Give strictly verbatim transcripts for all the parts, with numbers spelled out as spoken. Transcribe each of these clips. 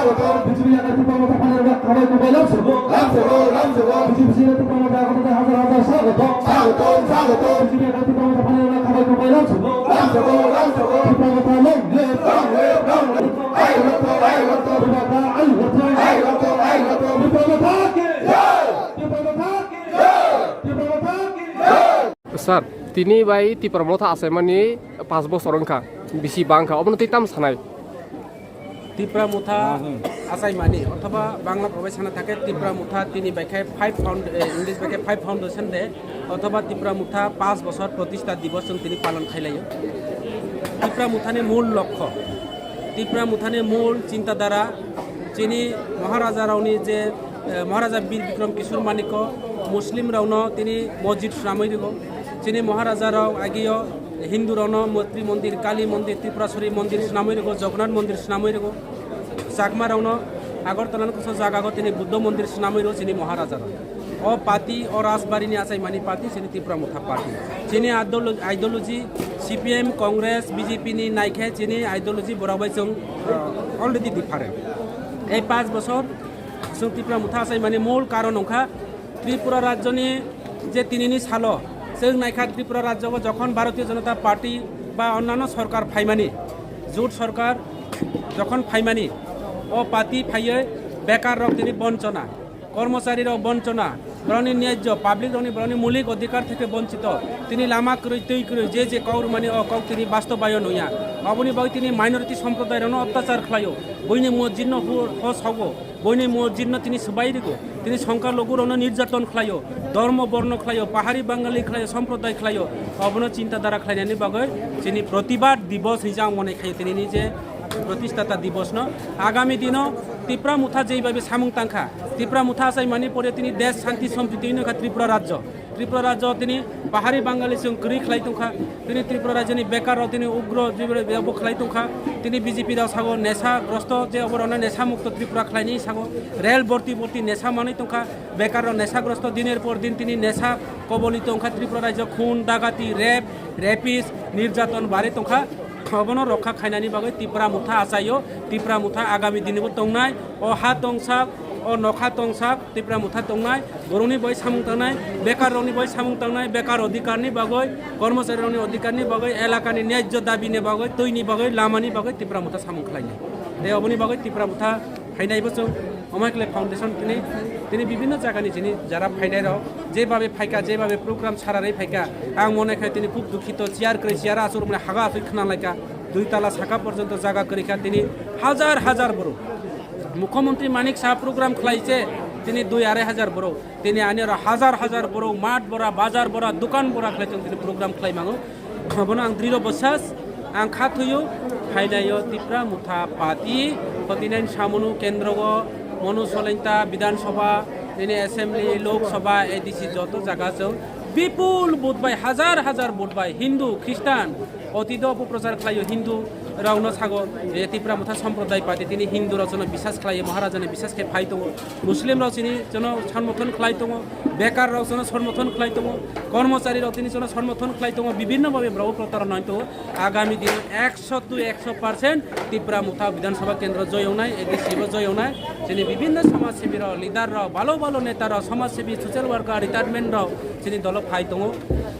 স্বাগতম। বিজেপি নেতা ত্রিপুরা মথা ফাইনাল রাখা ভাই মোবাইল আছে। রাখছে গো, রাখছে গো। বিজেপি নেতা ত্রিপুরা মথা এখন থেকে হাজার হাজার স্বাগতম। স্বাগতম, স্বাগতম। বিজেপি নেতা ত্রিপুরা মথা ফাইনাল রাখা ভাই মোবাইল আছে। রাখছে গো, রাখছে গো। ত্রিপুরা মথা long live। Long live, long live। I রক্ত, আই রক্ত। ত্রিপুরা মথা আই রক্ত। আই রক্ত, আই রক্ত। ত্রিপুরা মথা কে? জয়। ত্রিপুরা মথা কে? জয়। ত্রিপুরা মথা কে? জয়। Sir, tini bai Tipra Motha achaimani pas bosor wngkha, bisi bangkha, obono tei tamo sanai? Tipra Motha achaimani, othoba Bangla probai sana thake Tipra Motha tini bai khe five found-, eh, English bai khe five foundation day, othoba Tipra Motha pas bosor protishta divos chwng tini palon khailaio. Tipra Mothani mul lokho, Tipra Mothani mul chintadara, chini Maharaja raoni je, eh, Maharaja Bir Bikram Kishore Manikko Muslim raono tini mosjid swnamwi rwgo. Chini Maharaja rao agio Hindu raono Matri Mondir, Kali Mondir, Tripuraswari Mondir swnamwi rwgo, Jagannath Mondir swnamwi rwgo. Chakma raono Agartala ni kusa jaga go tini Buddha Mondir swnamwi rwgo chini Maharaja rao. O party, o Rajbari ni achaimani party, chini Tipra Motha party. Chini ideolo-, ideology C P M, Congress, B J P ni naikhe chini ideology borok bai chwng, uh, already different. Ei pas bosor chwng Tipra Motha achaimani mul karon wngkha Tripura rajyoni je tinini salo chwng naikha Tripura rajyo o jokhon Bharatiya Janata Party ba onnano sorkar phaimani, jut sorkar jokhon phaimani, o party phaiwi bekar rok tini bonchona. Kormochari rok bonchona, borokni nyajjo, public rokni borokni mulik odhikar theke bonchito, tini lama kwrwi twi kwrwi je je kok rwmani o kok tini bastobayon wngya. Oboni bagwi tini minority somprodai rokno otyachar khlaio, buini mosjid no hu-, ho sogo, buini mosjid no tini swbai rwgo, tini songkha lugu rokno nirjaton khlaio, dhormo borno khlaio, pahari bangali khlaio, somprodai khlaio, obono chinta dhara khlainani bagwi chini protibad divos hinwi ang mone khaio tinini je protistata divos no. Agami dino Tipra Motha jeibabe samung tangkha, Tipra Motha achaimani pore tini desh shanti sompriti wngkha Tripura rajyo. Tripura rajyo tini pahari bangali chwng kwrwi khlai tongkha. Tini Tripura rajyoni bekar rok tini ugro jibere biyabo khlai tongkha. Tini B J P rok sago nesha grosto je oborokno nesha mukto Tripura khlaini sago rel borti borti nesha manwi tongkha. Bekar rok nesha grosto diner por din tini nesha koboli tongkha Tripura rajyo khun, dagati, rape, rapist, nirjaton barwi tongkha. Obono rokha khainani bagwi Tipra Motha achaio, Tipra Motha agami dinibo tongnai, o ha tongsak, o nokha tongsak, Tipra Motha tongnai, borokni bai samung tangnai, bekar rokni bai samung tangnai, bekar odhikarni bagwi, kormochari rokni odhikarni bagwi, elakani nyajjo dabini bagwi, twini bagwi, lamani bagwi Tipra Motha samung khlainai. Tei oboni bagwi Tipra Motha phainai bo chwng Omaikle Foundation tini, tini bibhinno jagani chini jara phainai rok, jebabe phaika, jebabe program sararwi phaika, ang mone khai tini khub dukhito, chair kwrwi chair achuk rokni haga achuk khna laika, dui tala saka porjonto jaga kwrwi kha tini hajar hajar borok. Mukhyamantri Manik Saha program khlai se tini dui arai hajar borok. Tini ani oro hajar hajar borok, mat bora, bazar bora, dukan bora khlai tong tini program khlai mango. Abono ang drirw bwsas, ang kha thuyo, phainaio Tipra Motha Party, forty nine Samunu Kendro o, Monu Solenta, Bidhan Sabha, tini Assembly, Lok Sabha, A D C joto jaga chwng bipul vote bai, hajar hajar vote bai, Hindu, Khristan, Otito opo prochar khlaio Hindu rokno sago, eh, Tipra Motha Sampradaya Party tini Hindu rok jono bisas khlaio, Maharaja ni bisas khe phai tongo, Muslim rok chini jono somorthon khlai tongo, bekar rok jono somorthon khlai tongo, kormochari rok tini jono somorthon khlai tongo, bibhinno bhabe borok protaron nai tongo. Agami dino ekso to ekso percent Tipra Motha Bidhan Sabha Kendro joyongnai, A D C bo joyongnai, chini bibhinno samaj sebi rok, leader rok, bhalo bhalo neta rok, samaj sebi, social worker, retirement rok chini dolo phai tongo.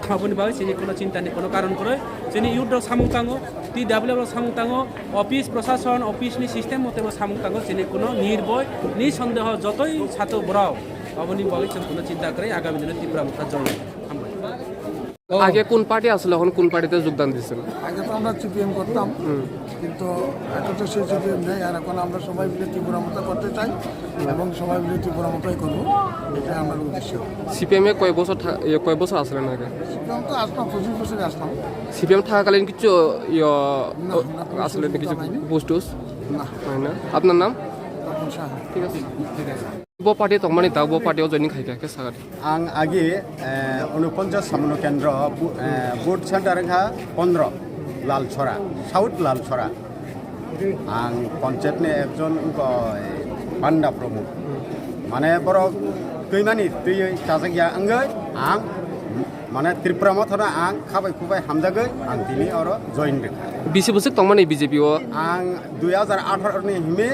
Aboni bagwi chini kuno chinta ni kuno karon kwrwi. Chini youth rok samung tango, T W rok samung tango, office prosason, office ni system mote bo samung tango, chini kuno nirboi, ni sondeho jotoi sato borok. Aboni bagwi chwng kuno chinta kwrwi, agami dino Tipra Motha join. Hambai. আগে কোন পার্টি আসলে, এখন কোন পার্টিতে যোগদান দিচ্ছেন? আগে তো আমরা সিপিএম করতাম, হুম। কিন্তু এখন তো সেই সিপিএম নেই, আর এখন আমরা সবাই মিলে ত্রিপুরা মতো করতে চাই এবং সবাই মিলে ত্রিপুরা মতোই করবো, এটাই আমার উদ্দেশ্য। সিপিএম এ কয় বছর থা-, ইয়ে, কয় বছর আসলেন আগে? সিপিএম তো আসলাম, পঁচিশ বছরে আসলাম। সিপিএম থাকাকালীন কিছু, ইয়ে, না, না, কোনো আসলে সুযোগ কিছু পাইনি। বুস্ট টুস? না। হয় না? আপনার নাম? তপন সাহা। ঠিক আছে। ঠিক আছে। Bo party tongmani da, bo party o joining khaikha khe sakha di. Ang agi, eh, unoponchas Samono Kendro, bu-, eh, vote center wngkha pondro, Lalchora, South Lalchora. Ang panchayat ni ekjon wngkha, eh, Panda Pramod. Mane borok twimani twiwi chajak ya wngwi ang mane Tripura Motha no ang khabai khubai hamjagwi ang tini oro join rwkha. Bisi bwswk tongmani B J P o? Ang dui hajar atharo ni himi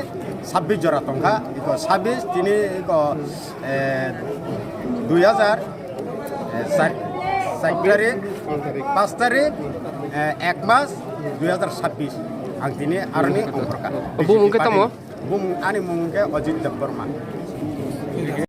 Sabbish jora tongkha, iko sabbish, tini iko, eh, dui hajar, eh, sar, sar tarik, pas tarik, eh, ek mas, dui hajar sabbish. Ang tini aroni ongkhorkha. Bumung khe tamo? Bumung, ani mung khe Ajit Debbarma.